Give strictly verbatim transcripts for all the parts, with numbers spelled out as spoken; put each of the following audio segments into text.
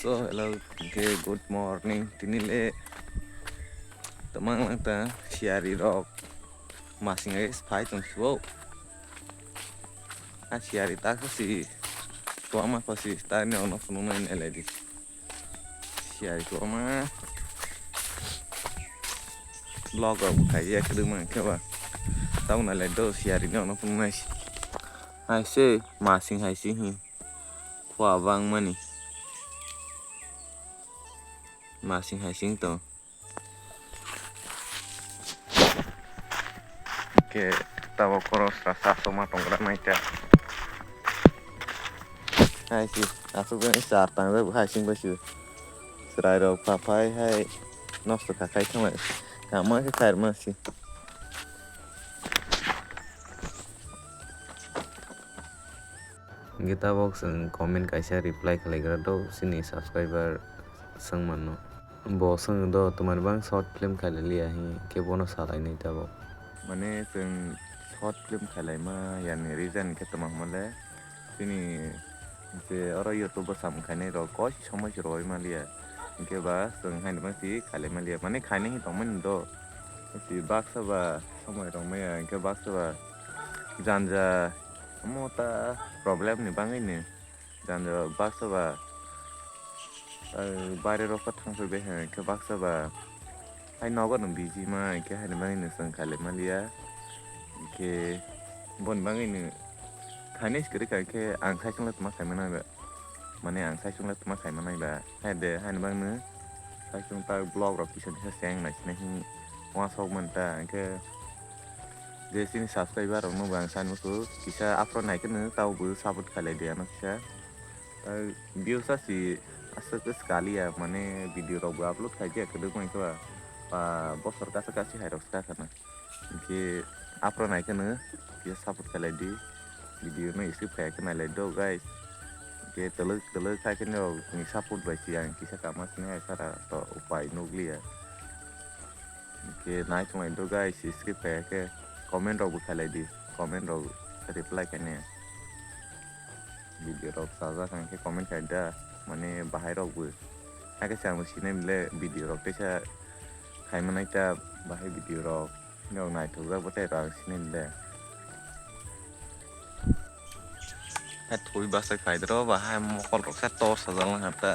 So, hello, hwnkhe good morning. Tini le tamang lang ta siyari rok masing ai phai tong sibo. A siyari ta kho si, tuama kho si, ta ni ono phunuk nai nai lai di. Siyari tuama. Vlog rok bo khai ya kwdwma hwnkhe ba. Tabuk nai lai do siyari ni ono phunuk nai si. Hai se masing hai si hi. Khua bang mani. Masing hai sing tong. Ke tabok koros rasa soma tongra nai ta. Hai si, asuk jani sar tang jai hai sing bai si. Serai rok papai hai nosto kha khai thang lai. Kama khe khair ma si. Hingke tabok chwng comment kaisa reply khlaigra do chini subscriber swng mano. Bo swng do twmani bang short film khailai liya hingke bono salainai tabok. Mane chwng short film khailaima yani reason khe tongma hwnmale chini je oro YouTube o samung khainai rok koi somoi se rwui manliya. Hingke ba chwng haino bang si khailai manliya. Mane khainai hi tongmani do. Si baksa ba somoi rok maya hingke baksa ba janja omo ta problem ni bangwi ni janja baksa ba baire rok thang soi bai hingke baksa ba hai nogo no busy ma hingke haini bangwi no chwng khailai manliya hingke boni bangwi no khainai se kwrwi kha hingke ang saichung le tongma khaimani ba mane ang saichung le tongma khaimani ba hai de haini bangno saichung ta vlog rok kisa kisa cheng nai sinai hing uansuk manta hingke. Je chini subscriber rok no bo ang sani muchung kisa aphuru nai kheno tabo bo support khailai di ano kisa. Tei views asi aswk swk kaliya mane video rok bo upload khai khe kwdwk wngkha ba bosor kaisa kaisa hai rok swk khana. Hinkhe aphuru nai kheno kisa support khailai di video no skip khai khe nailai do guys. Hinkhe twlwk twlwk khai kheno ni support bai si ang kisa kama sini hai sara to upai nukliya. Hinkhe nai tonglai do guys, skip khai khe comment rok bo khailai di, comment rok reply khainai. Video rok chajak hwnkhe comment khai da, mane bahai rok bo. Hakhe se ang bo sinai le video rok teisa khai manai ta bahai video rok. Nok naithokjak bo tei rang sinai le. Hai thwi bwsai khaidoro ba hai mokol rok khe tor sajak nang kha ta.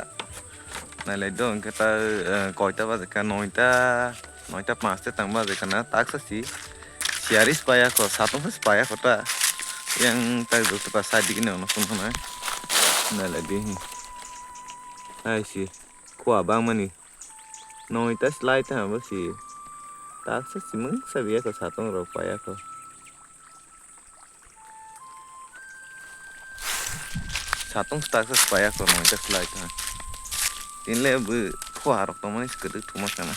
Nailai do hwnkhe ta, eh, koita baja kha noita, noita panch ta tang baja kha na taksa si. Siyaris paya kho, satung se paya kho ta. Yang tak jok ta sa digi no no kun na. Nailai di. Hai si. Khua bang mani. Noita slai ta bo si. Taksa si mung sa biya kho satung rok paya kho. Satung stak se paya kho noita slai ta. Tinle bo khua rok tongmani se kwdwk thuma khana.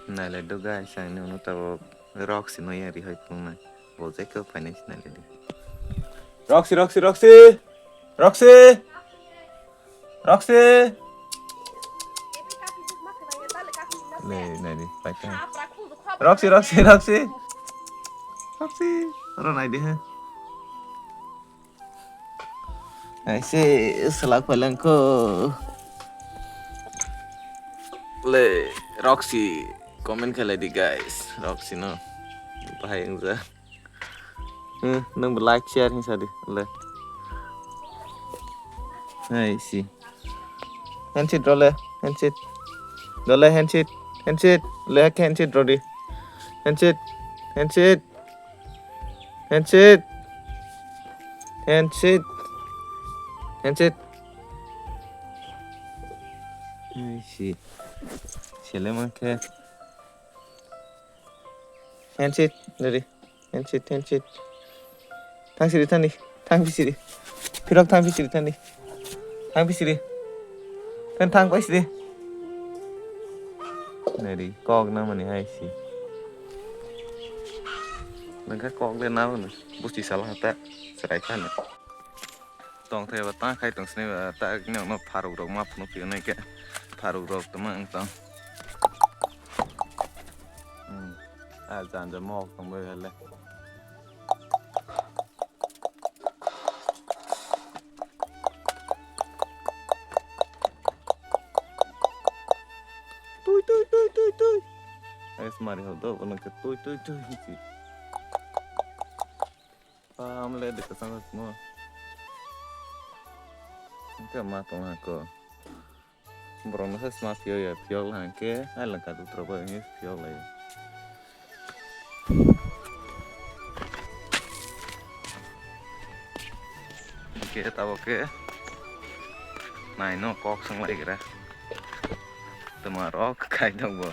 Nailai do guys, ang ni uno tabok Roxy no yang rihoi tongna. Bo je khe phainai se nailai di. Roxy, Roxy, Roxy! Roxy! Roxy! Le, nai di, pai ta. Roxy, Roxy, Roxy! Roxy! Oro nai di, ha. Ai se, selak palang ko. Le, Roxy, comment khalai di, guys. Roxy no. Bahai wngja. Hmm, nang bo like, share hing sadi. Le. Hai si. Handshake role, handshake. Role handshake, handshake. Le ke handshake rodi. Handshake, handshake. Handshake. Handshake. Handshake. Hai si. Sele mangke. Handshake, ready. Handshake, handshake. Thang siri thani. Thang pisiri. Phirok thang pisiri thani. Thang pisiri. Kan thang paisiri. Ready. Kok na mani hai si. Nangka kok le na mani. Busti sala hata. Serai thani. Tong thai ba ta khai tong sini ba ta ni no pharuk rok ma phunu phi nai ke pharuk rok tama ang tong. Hmm. A jan ja mok tong bai hele. Mari ho do, bono ke tui, tui, tui, tui. Pam le de kasang mo. Ke ma tong ha ko. Borok no se sma phiyok ya, phiyok la hwnkhe, ai langka dutro bai wngwi phiyok lai. Hwnkhe tabok khe nai no kok swng lai gra. Tuma rok khai tong bo.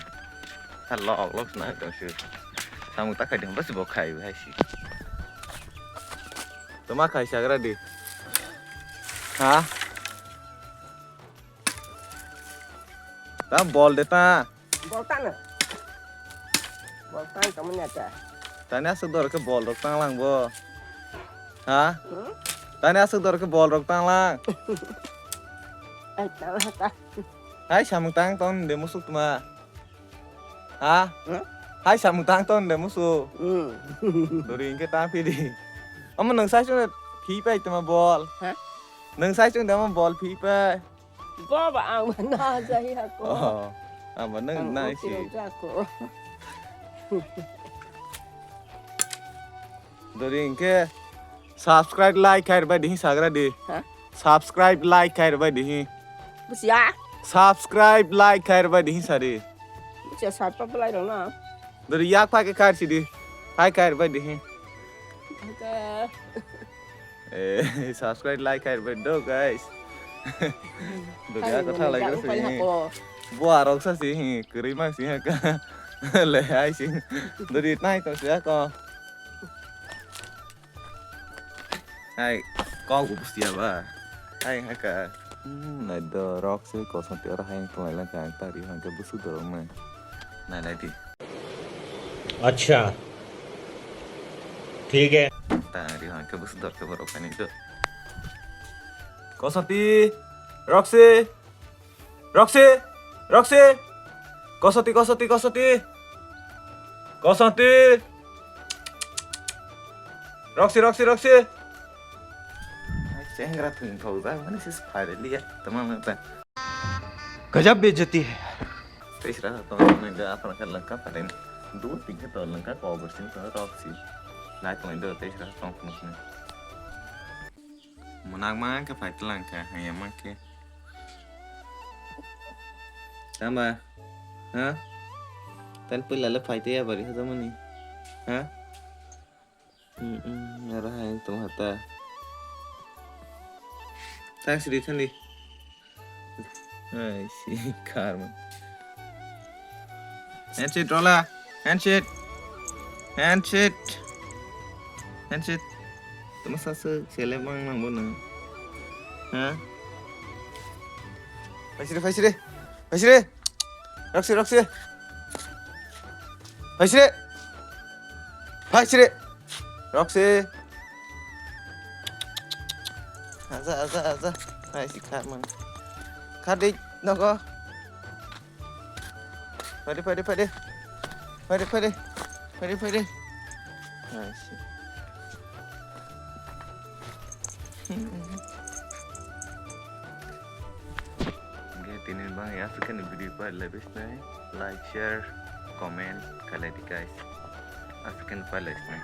Ha lok lok sna tong su. Samung ta khai tong bas bo khai hai si. Tuma khai sagra di. Ha? Ta bol de ta. Bol ta na. Bol ta ka manya ta. Tani asuk dor ke bol rok tang lang bo. Ha? Hmm? Tani asuk dor ke bol rok tang lang. Ai ta ta. Hai samung tang ton de musuk tuma. Ha? Hmm? Hai samung tang ton de musu. Hmm. Dori inke tang pidi. Amo nang sai chung phi pai tuma bol. Ha? Nang sai chung de amo bol phi pai. Boba ang na jai ako. Oh, amo nang nai si. Ako. Dori inke subscribe like khai bai di sagra di. Ha? Subscribe like khai bai di. Busia. Subscribe like khai bai di sari. Busia sat pa belai rong na. Dori yak phai ke khai si di. Hai khai bai di. Oke. Eh, subscribe like khai bai do guys. Dori yak tha lai ko si. Bo arok sa si hi kri ma si ha ka. Le hai si. Dori nai to si ko. Hai, kok bo bustiya ba. Hai, haka. Hmm, nai do, rok se kosong te oro hai tong lai ka, ang ta ri hang ke busu dorong nai. Nai lai di. अच्छा, ठीक है। Ta ri hang ke busu dor ke borok ani do. Kosong ti, rok se. Roxy! Roxy! Kosoti, kosoti, kosoti! Kosoti! Roxy, Roxy, Roxy! Ai, chengra thwng thok jak mani sis phai liya, tamam ta. गजब बेइज्जती है यार। Tei sra tong nang ga apra kha langka phaden. Du tingkhe to langka ko bo sing to Roxy. Lai tong do tei sra tong phunuk ni. Mwnakma khe phai tlang kha, haya ma khe. Tama? Ha? Tan puila le phai tei abari hajamani. Ha? Hmm, hmm, ora hai tong hata. Tang sidi thani. Ai, si, karma. Handshake, Rola. Handshake. Handshake. Handshake. Tama sasa, sele bang nang bono. Ha? Phaisire, phaisire. Phaisire. Roxy, Roxy. Phaisire. Phaisire. Roxy. Aja, aja, aja. Hai, si kha man. Kha dei, nogo. Phaidi, phaidi, phaidi. Phaidi, phaidi. Phaidi, phaidi. Hai, si. Oke, tini bang ya, sekian video pada lebih nih. Like, share, comment, kalian di guys. Sekian pada lebih nih.